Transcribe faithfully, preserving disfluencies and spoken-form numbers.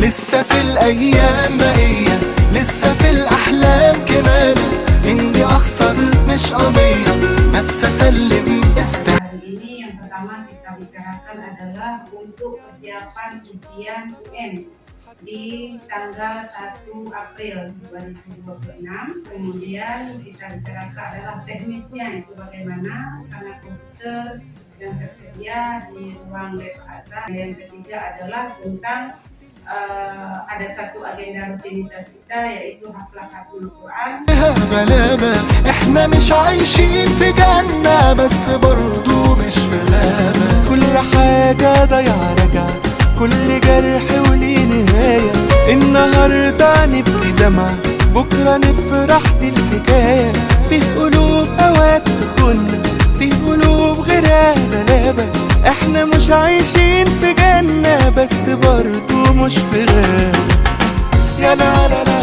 لسه في الأيام بقية، لسه في الأحلام كمان. إني أخسر مش قضية، بس أسلم استحالة. Hari ini yang pertama kita bicarakan adalah untuk persiapan ujian U N di tanggal satu April dua ribu dua puluh enam. Kemudian kita bicarakan adalah teknisnya, itu bagaimana, karena komputer yang tersedia di ruang lab bahasa. Yang ketiga adalah tentang eh, ada satu agenda rutinitas kita, yaitu haflah khatmul Quran. غلابة، احنا مش عايشين في جنة، بس برضو مش في غابة. كل حاجة ضايعة راجعة، كل جرح وليه نهاية. النهاردة نبكي دمعة، بكرة نفرح، دي الحكاية. في قلوب أوقات تخوننا، في قلوب غيرها غلابة. احنا مش عايشين في جنة، بس برضو مش في غابة. يا لا لا لا